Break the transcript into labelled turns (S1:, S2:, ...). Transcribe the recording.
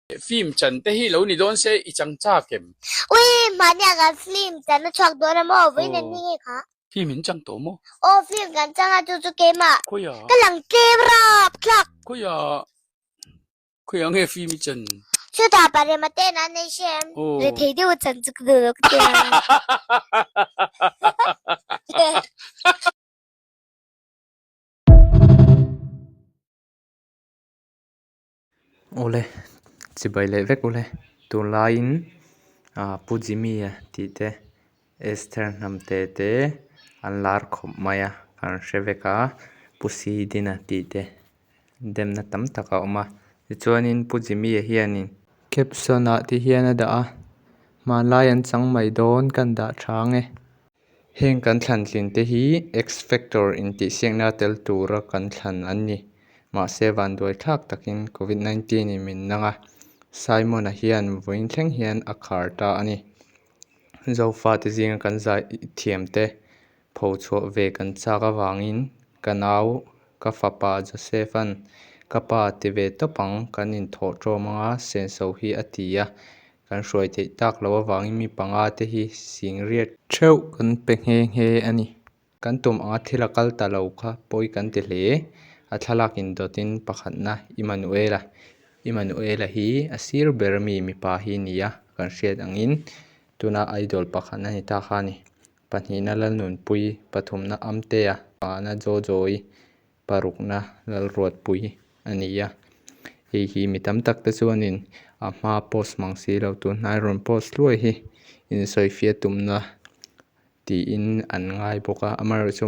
S1: Film chan te hi lo ni dawn se i chang chak em?
S2: Ui, hmahnia kan film chan a chhuak dawn a maw? Vawiin an ni nge kha?
S1: Film in chang tawh maw?
S2: Aw, film kan chang a, chu chu keimah.
S1: Khawiah?
S2: Ka lang tlem rap thlak.
S1: Khawiah? Khawiah nge film i chan?
S2: Chutah Parema ten an nei hre em?
S1: Aw.
S2: Rethei deuh a chan chu ka duh lo ka ti a.
S3: Awle, chibai leh vek ule. Tunlaiin ah Pu Jimmy-a tih te Esther Hnamte te an lar khawp mai a, kan hre vek a. Pu Sidina tih te demna tam tak a awm a. Tichuanin Pu Jimmy-a hianin caption-ah ti hian a dah a, hmanlai an chang mai dawn kan dah tha ang e. Heng kan thlan tlin te hi X-Factor intihsiakna tel tura kan thlan an ni. Mahse vanduai thlak takin Covid 19 in min nang a, Simon-a hian vawiin thleng hian a khar ta a ni. Zofate zinga kan zai thiamte pho chhuah ve kan chak avangin ka nau ka fapa Joseph-a'n ka pa ti ve tawp ang kan inthawh ṭawm anga senso hi a ti a, Kan hruai theih tak loh avangin mi panga te hi singriat theuh kan pe nghe nghe a ni. Kan tum anga thil a kal ta lo kha pawi kan ti hle. A thlalak indawtin pakhatna Immanuela. Immanuela hi a sir ber mi mipa hi ni a, kan hriat angin tuna idol pakhatna ni ta kha a ni. Pahnihna Lalnunpui, pathumna Amtea, pangana Jojo-i, parukna Lalruatpui a ni a, hei hi mi tam tak te chuanin a hma post mang si lo tun hnai rawn post hluai hi insawifiah tumna tiin an ngai bawk a, amaherawhchu